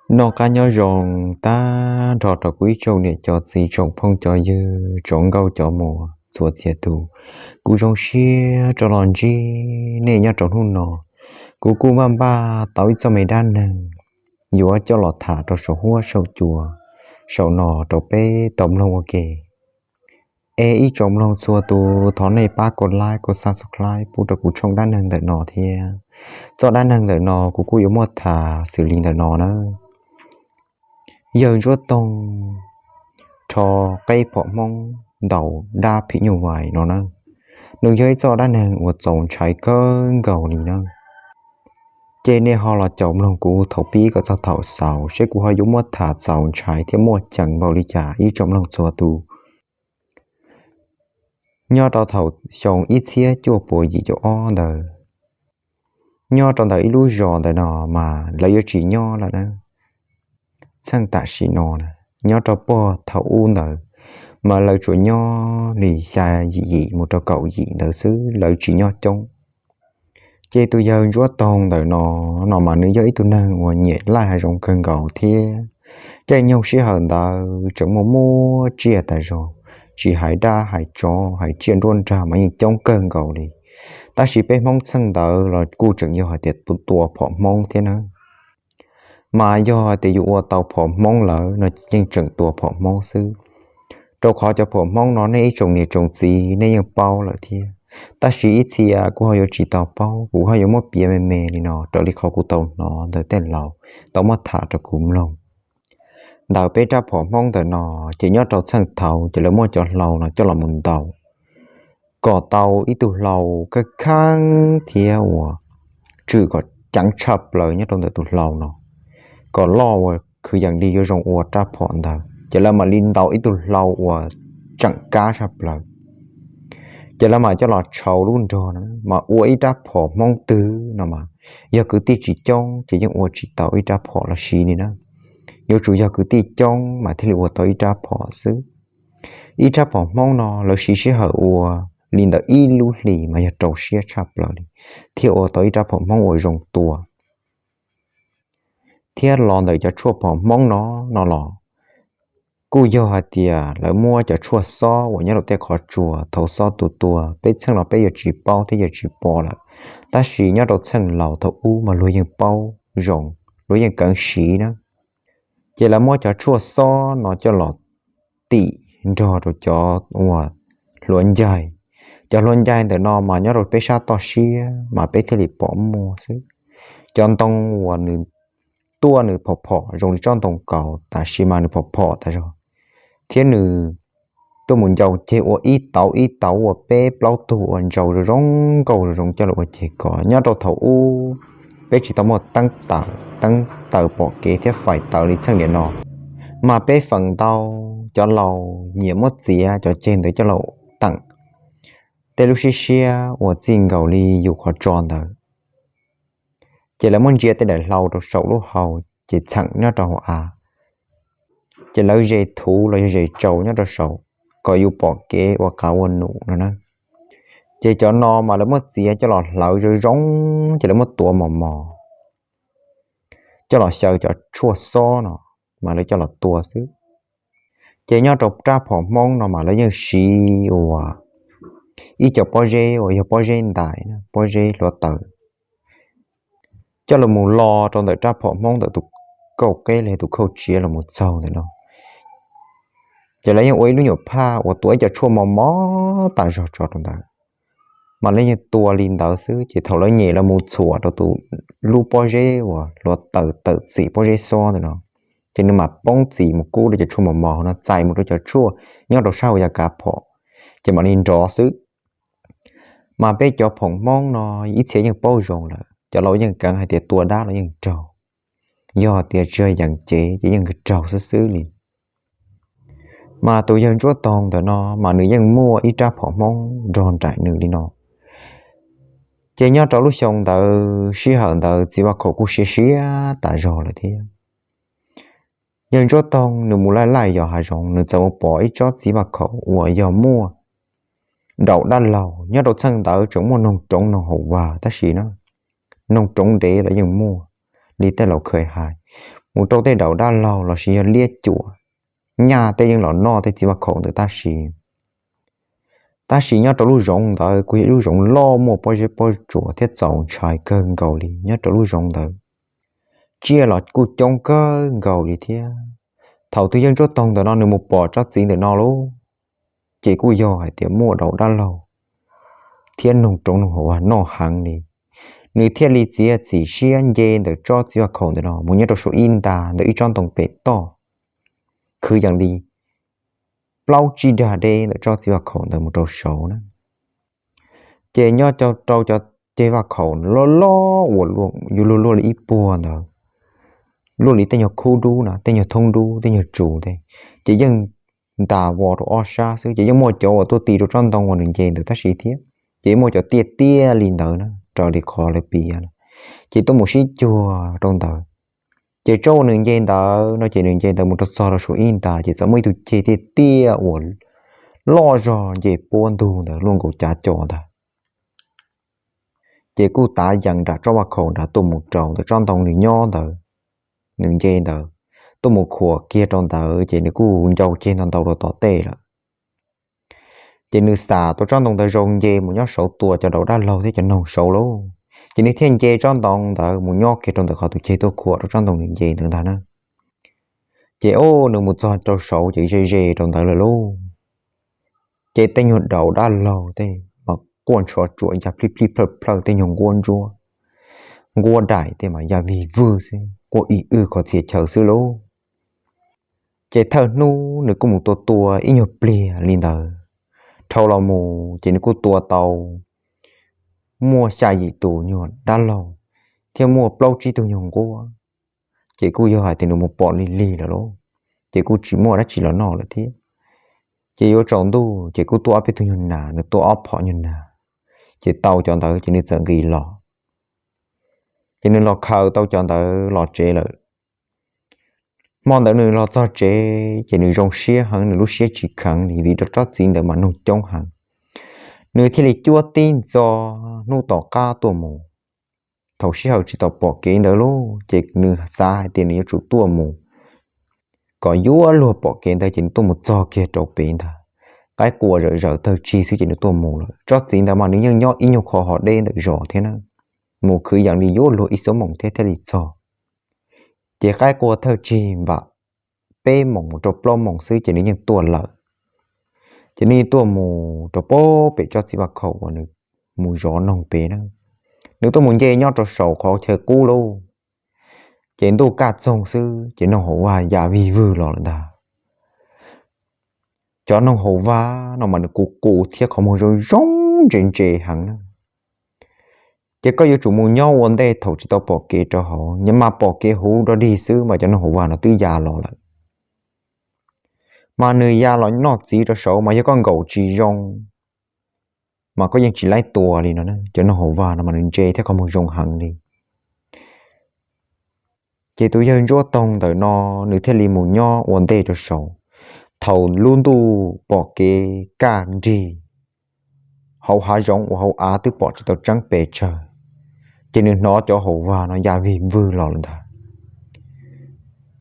Noj qab nyob zoo tag nrho rau kuv ib tsoom niam cov txiv tsoom phooj cov ywg tsoom nkauj cov muam txhua txhia tus. Kuv zoo siab rov los ntsib nej nyob rau hnub no. Kuv kuj npaj npaj tau ib txoj me dab neeg yuav coj los tham rau saum huab saum cua saum no rau peb tau mloog ua ke. Es ib tsoom mloog txhua tus, thov nej pab kov like kov subscribe pub rau kuv tshooj dab neeg ntawm no thiab. Txoj dab neeg ntawm no kuv kuj yuav muab tham xws li ntawm no na. Yawg Ntsuab Toog rho qeb phom Hmoob ntaus dab phim nyuj vais no na. Nws yog ib txoj dab neeg uas txaus ntshai kawg nkaus li na. Ces nej ho los caum mloog kuv thaum pib kom txog thaum xaus seb kuv ho yuav muab tham txaus ntshai thiab muaj ceem npaum li cas ib tsoom mloog txhua tus. Nyob rau thaum xyoo ib txhiab cuaj puas yim caum ob ntawd, nyob rau ntawm ib lub zos ntawm no mas lawv yuav tsis nyob lawm na. Txheej tam sim no na, nyob rau puag thaum ub ntawd mas lawv tsuas nyob li xya yim yim mus rau kaum yim ntawd xwb, lawv tsis nyob coob. Ces tus yawg Ntsuab Toog ntawm no, no mas nws yog ib tug neeg uas nyiam laij hav zoov kawg nkaus thiab. Caij nyoog sij hawm ntawd tseem muaj muaj tsiaj tas zog, tsis hais dab hais tsov hais tsiaj nruab nrag mas yeej coob kawg nkaus li. Tab sis peb Hmoob txheej ntawd los kuj tseem yog hais tias tua phom Hmoob thiab na. Mas yog hais tias yus ua tau phom Hmoob lawm no yeej tseem tua phom Hmoob xwb, rau qhov cov phom Hmoob no nej ib tsoom niam tsoom txiv nej yeej paub lawm thiab. Tab sis ib txhia kuj ho yuav tsis tau paub, kuv ho yuav muab piav me me li no raws li qhov kuv tau hnov ntawm tej laus tau muab tham rau kuv mloog. Ntawm peb rab phom Hmoob ntawm no, ces nyob rau txheej thaud ces lawv muab cov hlau no coj los mus ntaus kom tau ib tug hlau kheej kheeb thiab uas tswm kom ceev tshaj plaws nyob rau ntawm tus hlau no, kom loj ua khwv yees li yuav zoo ua rab phom ntawd. Ces lawv mam li ntaus ib tug hlau uas tseem kab tshaj plaws, ces lawv mam coj los tshau lub nrog no mas ua ib rab phom Hmoob twg no mas, yog kwv tij tsis coob ces yeej ua tsis tau ib rab phom los sis li na. Yuav tsum yog kwv tij coob mas thiaj li ua tau ib rab phom xwb. Ib rab phom Hmoob no lawv siv sij hawm ua li ntawm ib lub hlis mas yog rau siab tshaj plaws li thiaj ua tau ib rab phom Hmoob uas zoo tua. Thiab los ntawm cov tshuaj phom Hmoob no, no los kuj yog hais tias lawv muab cov tshuaj xob uas nyob rau tej qhov tsua thaum xob tua tua, peb txheej no peb yuav tsis paub thiab yuav tsis pom lawm. Tab sis nyob rau txheej laus thaum ub mas luag yeej paub zoo, luag yeej keev siv na. Ces lawv muab cov tshuaj xob no coj los tim nrog rau cov uas hluav ncaig. Cov hluav ncaig ntawm no mas nyob rau peb sab toj siab mas peb thiaj li pom muaj xwb. Cov ntoo uas nws tuaj nws phom phom zoo li tsob ntoo kaus, tab sis mas nws phom phom tas zog, thiab nws tuaj mus ncau ceg ua ib tauv ib tauv ua peb plaub tug uas ntsaus zoo zoo nkauj zoo zoo coj los ua ceg kos. Nyob rau thaum ub peb tsis tau muaj teeb taws, teeb taws pom kev thiab fais taws li txheej niam no, mas peb feem ntau cov laus nyiam muab txiav cov ceg ntawd coj los teem tej lub siab siab uas txij nkaus li yus qhov tso ntawd. Ces lawv muab ntsia tej daim hlau rau saum lub hau, ces txheem nyob rau hauv av, ces lawv ze thuv los yog ze tsau nyob rau saum kom yus pom kev ua qav ua num no na. Ces cov no mas lawv muab txiav coj los hlawv zoo zoo, ces lawv muab tuav mos mos coj los xyaw cov tshuaj xob no mas lawv coj los tua xwb. Ces nyob rau rab phom Hmoob no mas lawv yeej siv ua ib co pob zeb uas yog pob zeb ntais, pob zeb hluav taws, coj los mus lo rau ntawm rab phom Hmoob ntawm tus kauj qeb los yog tus khauj tsiav los mus txaug ntawm no. Ces lawv yeej ua ib lub nyuam phaj uas tuav ib co tshuaj mos mos tas zog tso rau ntawd, mas lawv yeej tua li ntawd xwb. Ces thaum lawv nyem los mus txhuam rau tus lub pob zeb uas hluav taws tawm txim pob zeb xob ntawm no, ces nws mam poob txim mus kub rau cov tshuaj mos mos no txais mus rau cov tshuaj nyob rau sab hauv yav kav phom, ces mam li nrov xwb. Mas peb cov phom Hmoob no ib txhia yeej paub zoo lawm, cov laus yeej keev hais tias tua dab los yeej raug, yog tias tsis yog yees cev ces yeej raug xwb xwb li. Mas tus yawg Ntsuab Toog ntawm no mas nws yeej muaj ib rab phom Hmoob nrog nraim nws li no. Ces nyob rau lub xyoo ntawd sij hawm ntawd txiv vaj khaum kuj siav siav tas zog lawm thiab. Yawg Ntsuab Toog nws mus laij laij yos hav zoov, nws txawm mus pom ib tsob txiv vaj khaum uas yog muaj daum dab laug. Nyob rau txheej ntawd tseem muaj noog roov noog haum vag tab sis na, noog roov ntev los yeej muaj, li tej laus kheev hais. mus rau tej daus dab laug los sis yog liab cuam, nyaj tej yeej los noj tej txiv vaj khaum ntawd tab sis. Tab sis nyob rau lub zoov ntawd kuj yog ib lub zoov loj muaj pob zeb pob tsuas thiab txaus ntshai kawg nkaus li nyob rau lub zoov ntawd. Tsiaj los kuj coob kawg nkaus li thiab. Thaum tus yawg Ntsuab Toog ntawm no nws mus pom tsob txiv ntawm no lauj, ces kuj yog hais tias muaj daus dab laug thiab noog roob noog haus noj heev li. Nws thiaj li txiav txim siab nce ntawm tsob txiv vaj khaum ntawm no mus nyob rau saum ib nta ntawm ib tsob ntoo pem toj, khwv yees li plaub tsib dag deb ntawm tsob txiv vaj khaum ntawd mus rau saud na. Ces nyob rau cov ceg vaj khaum loj loj uas yuav luag luaj li ib puag ntawd, luaj li tej nyuag khub dub na, tej nyuag thoob dub, tej nyuag tsus tej, ces yeej ntas vos rau ob sab xwb, ces yeej muaj cov uas tuaj ti rau tsob ntoo uas nws nce ntawd tab sis thiab, ces yeej muaj cov tiaj tiaj li ntawd na raws li qhov lawv piav na, ces tuaj mus sib cuag rau ntawd. Ces tsob uas nws nce ntawd no ces nws nce ntawd mus rau txog rau saum ib nta ces txawm muaj ib tug ceg tiaj tiaj uas loj zog nce puab ntug ntawd luaj nkaus cav co ntag. Ces kuj tav yees nram tsob vaj khaum nrad tuaj mus rau ntawm tsob ntoo nws nyob ntawd, nws nce ntawd, tuaj mus khuam kiag rau ntawd ces nws kuj ncau ceg ntau ntau rau tom tej lawm. Ces nws xam tau tsob ntoo ntawd zoo nce mus nyob saud tua cov daus dab laug thiab cov noog saud lauj, ces nws thiaj nce tsob ntoo ntawd mus nyob kiag rau ntawm qhov tus ceg tuaj khuam rau tsob ntoo nws nce ntawd ntag na. Ces o, nws mus txog rau saud ces ze ze rau ntawd lawm lauj. Ces tej nyuag daus dab laug tej mas quaj ntshov tsuam ya plij plij plawj plawj, tej nyuag nquab ntsuab, nquab daim tej mas ya vig vwg xwb, quaj ib wb khov txhia chaw xwb lauj. Ces thawj hnub nws kuj mus tua tua ib nyuag pliag li ntawd, dhau los mus ces nws kuj tua tau muaj xya yim tus nyuag dab laug thiab muaj plaub tsib tug nyuag nquab. Ces kuj yog hais tias nws mus pom lig lig lawm lauj, ces kuj tsis muaj dab tsi los noj lawm thiab. Ces yuav tsaus ntuj ces kuj tua ob peb tug nyuag nas, nws tua ob phom nyuag nas, ces tau cov ntawd ces nws txawm nqis los. Ces nws los khaws tau cov ntawd los tsev lawm. Hmo ntawd nws los txog tsev ces nws zoo siab heev, nws lub siab tsis kheev li vim rau tsob txiv ntawd mas noog coob heev. Nws thiaj li cuab tib ntxo hnub tom qab tuaj mus. Thaum sij hawm tsis tau pom kev ntawd lauj, ces nws xav hais tias nws yuav tsum tuaj mus kom yuav luag pom kev ntawd ces nws tuaj mus txog kiag rau pem ntag. Qaib qua zawm zawm tawg tsig xwb ces nws tuaj mus lawm. Tsob txiv ntawd mas nws yeej nyob ib nyuag qho ho deb ntawm zos thiab na, mus khwv yees li yuav luag ib xuab moos thiab thiaj li txog. Ces qaib qua thawj tsig npam peb moos mus rau plaub moos xwb ces nws yeej tuaj lawm. Ces nws tuaj mus rau pem tsob txiv vaj khaum uas nws mus zov noog pem na. Nws tuaj mus nce nyob rau saum qhov chaw qub lauj, ces ntuj kaj txoog xwb ces noog hauv vaj ya vig vwg los lawm ntag. Cov noog hauv vaj no mas nws qus qus thiab qhov muag zoo zoo ntse ntse heev na. Ces koj yuav tsum mus nyob ua ntej thaum tsis tau pom kev rau hauv, nyob mas pom kev huv dog dig xwb mas cov noog hauv vaj no twb ya los lawm. Mas nws ya los noj txiv rau saud mas yog koj nkaum tsis zoo mas koj yeej tsis laib tua li no. Cov noog hauv vaj no mas nws ntse thiab qhov muag zoo heev li. Ces tus yawg Ntsuab Toog ntawm no nws thiaj li mus nyob ua ntej rau saud. Thaum lub ntuj pom kev kaj nrig, hauv hav zoov uas hauv av twb pom tsis tau tseeb pes tsawg, ces nws hnov cov hauv vaj no ya vig vwg los lawm ntag.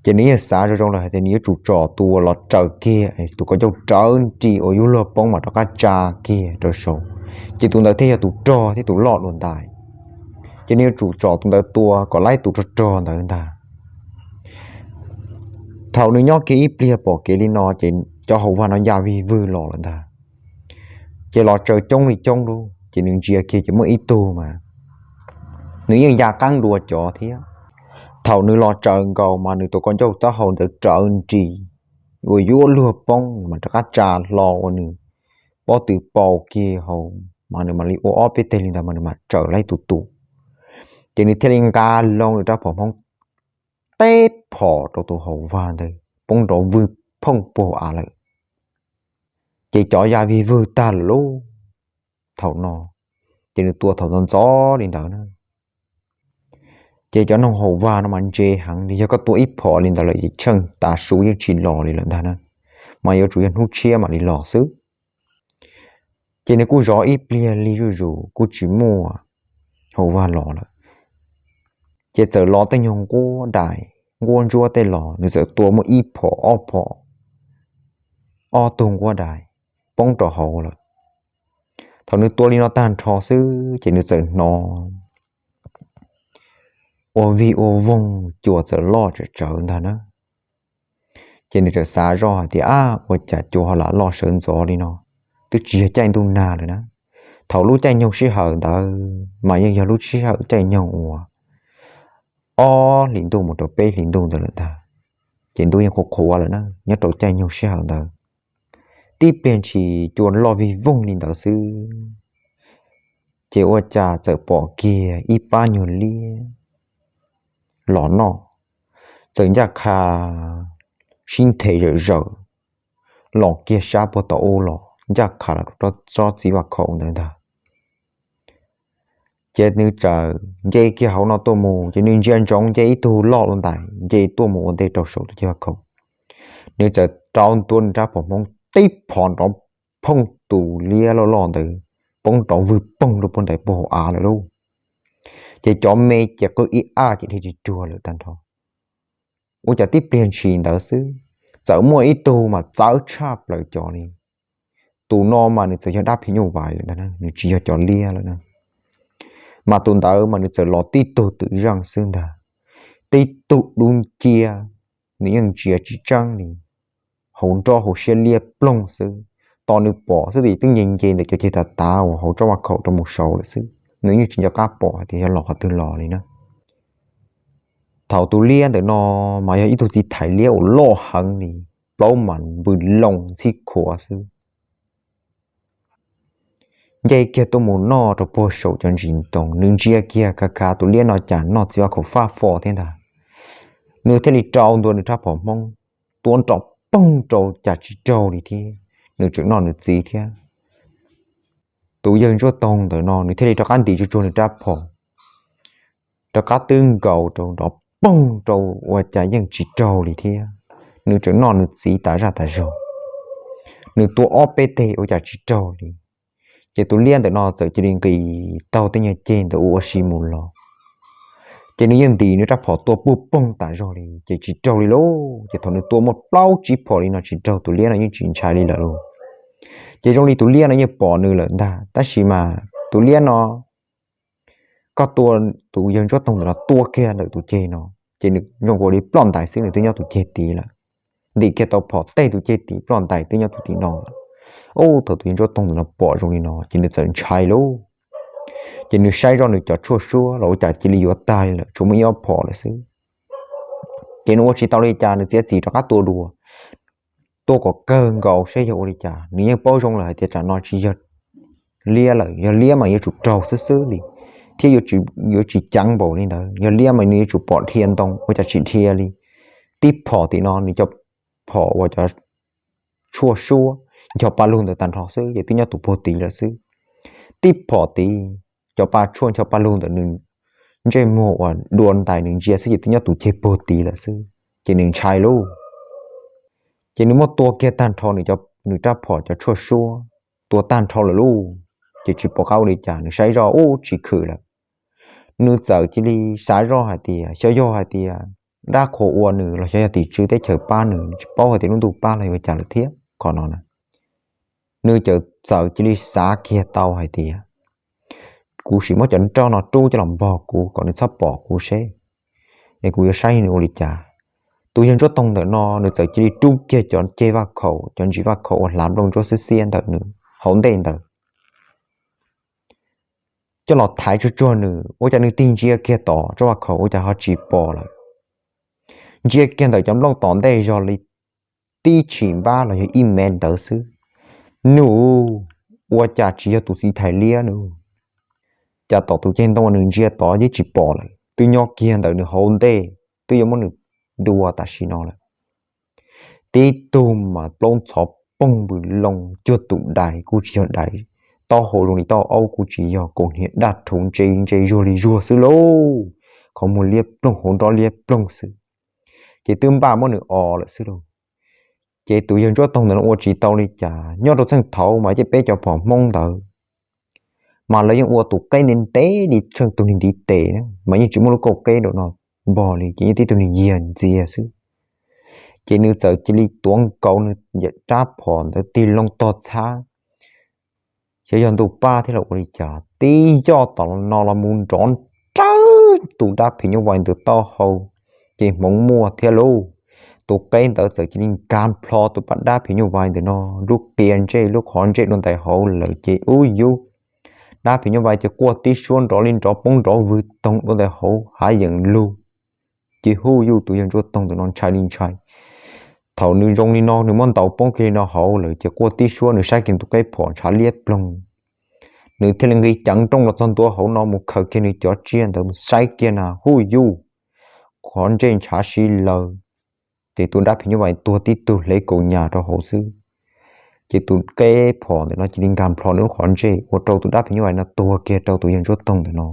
Ces nws yeej xav zoo zoo lawm hais tias nws yuav tsum tsom tus uas los raws kiag tus kauj ncauj rawv nris uas yuav luag poob mas rov qab tsa kiag rau saud, ces tus ntawd thiaj yog tus rog thiab tus loj dua ntais. Ces nws yuav tsum tsom tus ntawd tua kom laib tus rog rog ntawd ntag. Thaum nws nyob kiag ib pliag pom kev li no ces cov hauv vaj no ya vig vwg los lawm ntag. Ces los tsaws coob li coob lub, ces nws ntsia kiag ces muaj ib tug mas nws yeej ya qeeb dua cov thiab. Thaum nws los tsaws nkaus mas nws tus kauj ncauj taub hau ntawd rawv nris uas yuav luag poob mas rov qab tsa hlo ua nws pob tw pau kiag hauv, mas nws mam li ua ob peb teg li ntawd mas nws mam tsaws laib tus tus. Ces nws thiaj li nqa loo nws rab phom hmoob teb phom rau tus hauv vaj ntawd poob nrov vwg phooj puag av lawm. Ces cov ya vig vwg tag lawm lauj. Thaum no ces nws tua thaum ntxov ntxov li ntawd na. Ces cov noog hauv vaj no mas ntse heev li, yog koj tua ib phom li ntawd lawm ces tsheej tav su yeej tsis los li lawm ntag na, mas yuav tsum yog hnub tshiab mam li los xwb. Ces nws kuj zov ib pliag li zuj zus kuj tsis muaj hauv vaj los lawm. Ces txawm los tej nyuag nquab daim nquab ntsuab tej los nws txawm tua muaj ib phom ob phom, ob tug nquab dais poob rau hauv lawm. Thaum nws tua li no tag nrho xwb ces nws txawm hnov ua vig ua voog, cua txawm loj tsawv tsawv ntag na. Ces nws txawm xav zoj hais tias, ab, ua cas cua ho lam loj sawv ntxov li no? Twb tsis yog caij ntuj nag lawm na. Thaum lub caij nyoog sij hawm ntawd mas yeej yog lub sij hawm caij nyoog uas ob hlis ntuj mus rau peb hlis ntuj ntawd lawm ntag. Ces ntuj yeej qhuav qhuav lawm na, nyob rau caij nyoog sij hawm ntawd. Tib pliag ntshis cua loj vig voog li ntawd xwb, ces ua cas txawm pom kiag ib pab nyuag liab los noj, txawm ncaj qha sib nthe zawm zawm los kiag sab puag tom ub los ncaj qha los rau tsob txiv vaj khaum ntawd ntag. Ces nws txawm nce kiag hauv no tuaj mus, ces nws ntsia ntsoov nce ib tug loj dua ntais nce tuaj mus ua ntej rau saum tus ceg vaj khaum. Nws txawm rau ntua nws rab phom hmoob tib phom nrov phooj, tus liab loj loj ntawd poob nrov vwg poog rau puag ntais puag hauv av lawm lauj. Ces cov me ces qw ib ab ces dhia tsis ruag lawm tag nrho. Ua cas tib pliag ntshis ntawd xwb, txawm muaj ib tug mas txawv tshaj plaws cov li. Tus no mas nws txawm yog dab phim nyuj vais lawm ntag, nws tsis yog cov liab lawm na. Mas tus ntawd mas nws txawm los tib tug twm zeej xwb ntag, tib tug dub nciab, nws yeej ntsia tsis tseeb li, hauv nrob hauv siab liab ploog xwb. Tos nws pom xwb ces twb nce nce ntawm cov ceg tav tav uas hauv tsob vaj khaum rau mus saud lawm xwb, nws yeej tsis nco qab pom hais tias yog los qhov twg los li na. Thaum tus liab ntawm no mas yog ib tug txiv thais liab uas loj heev li, plaub mas npws loo ntxhib khuav xwb. Nce kiag tuaj mus noj rau puag saum cov ntsis ntoo, nws ntsia kiag khav khav tus liab no cas noj txiv vaj khaum faj fo thiab ntag. Nws thiaj li rau ntua nws rab phom hmoob, tua nrov poog rau cas tsis raug li thiab, nws tseem noj nws txiv thiab. Tus yawg Ntsuab Toog ntawm no nws thiaj li rov qab ntim tsuag tsuag nws rab phom, rov qab twb nkaus rau nrov poog rau ua cas yeej tsis raug li thiab, nws tseem noj nws txiv tas zaj tas zog. Nws tua ob peb teg ua cas tsis raug li. Ces tus liab ntawm no txawm cia li nqis taug tej nyuag ceg ntawd ua ua si mus los. Ces nws yeej ntim nws rab phom tua puag poog tas zog li ces tsis raug li lauj. Ces thaum nws tua muaj plaub tsib phom li no tsis raug, tus liab no yeej tsis ntshai li lawm lauj. Ces zoo li tus liab no yeej pom nws lawm ntag, tab sis mas tus liab no koj tua, tus yawg Ntsuab Toog ntawm no tua kiag ntawm tus ceg no, ces nws zoo nkaus li ploj ntais xwb, nws twb nyob tus ceg tid lawm. Ntim kiag tau phom tej tus ceg tid, ploj ntais twb nyob tus tim no lawm. Ub, thaum tus yawg Ntsuab Toog ntawm no pom zoo li no ces nws txawm ntshai lauj. Ces nws saib zoj nws cov tshuaj suab los ua cas cia li yuav tag li lawm, tsuas muaj ib ob phom lawm xwb. Ces nws ua tsis tau li cas, nws txiav txim rov qab tua dua, tua kom kawg nkaus saib yog ua li cas. Nws yeej paub zoo lawm hais tias tsam no tsis yog liab lawm, yog liab mas yuav tsum raug xwb xwb li, thiab yuav tsis ceev npaum li ntawd. Yog liab mas nws yuav tsum pom dhia ntoo, ua cas tsis dhia li. Tib phom tim no nws cov phom uas cov tshuaj suab ncho pa lug ntawd tag nrho xwb ces twb nyob tus puag tid lawm xwb. Tib phom tid, cov pa tshuaj ncho pa lug ntawm nws ntsej muag uas dua ntais nws ntsia xwb ces twb nyob tus ceg puag tid lawm xwb, ces nws ntshai lauj. Ces nws muab tua kiag tag nrho nws rab phom cov tshuaj suab, tua tag nrho lawm lauj, ces tsis pom qab ua li cas, nws saib zoj ub tsis khwm lawm. Nws txawm cia li xav zoj hais tias xyov yog hais tias dab qhuas ua nws los xyov yog tim tswv teb chaws pab nws, tsis paub hais tias lub ntuj pab los yuav cas lawm thiab qhov no na. Nws txawm txawm cia li xav kiag tau hais tias kuv sim muab cov nroj no rub coj los npog kuv kom nws txhob pom kuv seb, es kuv yuav saib nws ua li cas. Tus yawg Ntsuab Toog ntawm no nws txawm cia li rub kiag cov ceg vaj khaum, cov ntsis vaj khaum uas hlav nplooj ntsuab xiab xiab ntawm nws hauv ntej ntawd coj los thaiv tsuag tsuag nws, ua cas nws tig ntsia kiag tom tsob vaj khaum ua cas ho tsis pom lawm. Ntsia kiag ntawm cov nplooj tom ntej zog li tib tshim npab los yog ib mev ntawd xwb. Nws, ua cas tsis yog tus txiv thais liab nws, cas tom tus ceg ntoo nws ntsia tod yeej tsis pom lawm, twb nyob kiag ntawm nws hauv ntej, twb yuav muab nws dua tam sim no lawm. Tib tug mas plaub ntxhov poog npws loo cuag tus dais kuj tsis yog dais, taub hau zoo li taub aub kuj tsis yog, kaus hniav daj rhuv ntse ntse zuag li zuag xwb lauj, qhov muag liab ploog hauv nrob liab ploog xwb, ces twb npaj muab nws os lawm xwb lauj. Ces tus yawg Ntsuab Toog ntawm no ua tsis tau li cas, nyob rau txheej thaud mas yeej peb cov phom Hmoob ntawd mas lawv yeej ua tus qeb ntev ntev li tsheej tus niag ntiv tes na, mas yeej tsis muaj lub kauj qeb rau no npog li ces yeej tib tug niag yiag ntxiag xwb. Ces nws txawm cia li tuav nkaus nws rab phom ntawd tig loo tog txhab, xyov yog ntuj pab thiab los ua li cas tib yoj tom no los mus nrov rawv tus dab phim nyuj vais ntawd taub hau, ces hmoov muaj thiab lauj. Tus qeb ntawd txawm cia li nkag nplho tus dab phim nyuj vais ntawm no lub qia ntsej lub qhov ntsej dua ntais hauv lawm ces ub yub, dab phim nyuj vais ces quaj tib suab nrov li nrov poob nrov vwg toog dua ntais hauv hav yeem lug. Ces hu yuj tus yawg Ntsuab Toog ntawm no ntshai li ntshai. Thaum nws zoo li no nws muab ntaus poob kiag li no hauv lawm ces quaj tib suab nws saib kiag tus qeb phom ntshav liab ploog. Nws thiaj li nqis ceev rooj los txog ntua hauv no mus khaws kiag nws cov tsiaj ntawd mus saib kiag na hu yuj, qhov ntsej ntshav si laws. Ces tus dab phim nyuj vais tuag tib tug hle kaus nyas rau hauv xwb. Ces tus qeb phom ntawm no cia li nkag nplho nws lub qhov ntsej ua rau tus dab phim nyuj vais no tuag kiag rau tus yawg Ntsuab Toog ntawm no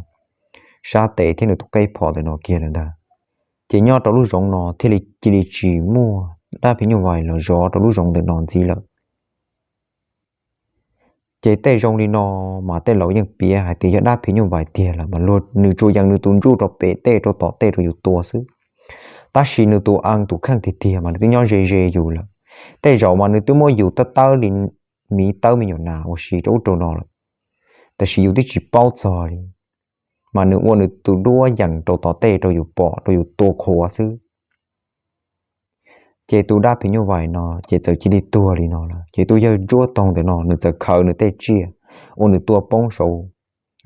sab tes thiab nws tus qeb phom ntawm no kiag lawm ntag. Ces nyob rau lub zoov no thiaj li cia li tsis muaj dab phim nyuj vais los zov rau lub zoov ntawm no ntxiv lawm. Ces tej zoo li no mas tej laus yeej piav hais tias yog dab phim nyuj vais tiag lawm mas luag nws tsuas yees nws tus ntsuj rau pem tej rau tom tej rau yus tua xwb. Tab sis nws tus a tus kheej tiag tiag mas nws twb nyob ze ze yus lawm. Tej zaum mas nws twb muab yus tawb tawb li miv tawb me nyuam nas ua si rau ub rau no lawm, tab sis yus twb tsis paub txog li, mas nws ua nws tus duab yees rau tom tej rau yus pom rau yus tua qhuav xwb. Ces tus dab phim nyuj vais no ces txawm cia li tuag li no lawm. Ces tus yawg Ntsuab Toog ntawm no nws txawm khaws nws tej tsiaj uas nws tua poob saud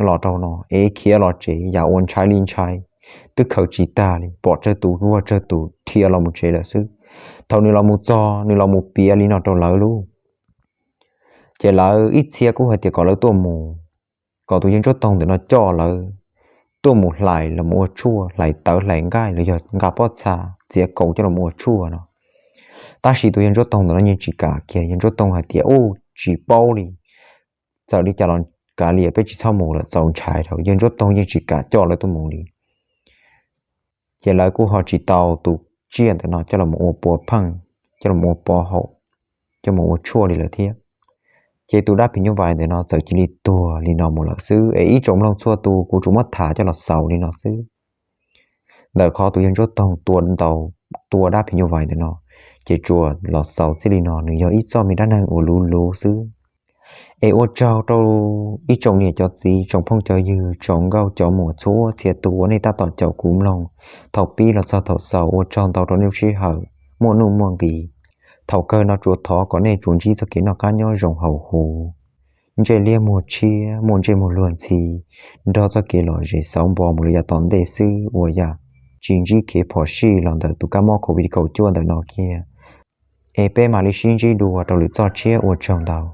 los rau no es khiav los tsev yam uas ntshai li ntshai, twb khaws tsis tag li, pom tsawg tus vuag tsawg tus dhia los mus tsev lawm xwb. Thaum nws los mus txog nws los mus piav li no rau lawv lauj, ces lawv ib txhia kuj hais tias kom lawv tuaj mus, kom tus yawg Ntsuab Toog ntawm no coj lawv tuaj mus hlais los mus ua tshuaj, hlais tawv hlais nqaij los yog nqa pob txha txiav kaus coj los mus ua tshuaj no. Tab sis tus yawg Ntsuab Toog ntawm no yeej tsis kam kiag, yawg Ntsuab Toog hais tias ub tsis paub li, txawm li cas los kav liam, peb tsis txhob mus lawm, txaus ntshai dhau. Yawg Ntsuab Toog yeej tsis kam coj lawv tuaj mus li. Ces lawv kuj ho tsis tau tus tsiaj ntawm no coj los ua pua pheej, coj los ua pov haum, coj mus ua tshuaj li lawm thiab. Ces tus dab phim nyuj vais ntawm no txawm cia li tuag li no mus lawm xwb. Es ib tsoom mloog txhua tus, kuv tsuas muab tham coj los xaus li no xwb. Ntawm qhov tus yawg Ntsuab Toog tua ntaus, tua dab phim nyuj vais ntawm no, ces tsuas los xaus txij li no, nws yog ib txoj me dab neeg uas luv luv xwb. Es ua tsaug rau ib tsoom niam cov txiv, tsoom phooj cov ywg, tsoom nkauj cov muam txhua txhia tus uas nej tab tom caum kuv mloog thaum pib los txog thaum xaus, ua tsaug ntau rau nej lub sij hawm muaj nuj muaj nqis. Thaum kawg no tsuas thov kom nej tsuas ntsib txoj kev noj qab nyob zoo hauv huv, ntsej liab muag tshiab, muaj ntsej muag luag ntxhi, nrog txoj kev lom zem xauv npo mus rau yav tom ntej xwb, uas yam tsis ntsib kev phom sij los ntawm tus kab mob covid kaum cuaj ntawm no kiag. Es peb mam li sib ntsib dua rau lwm txoj tshiab, ua tsaug ntau.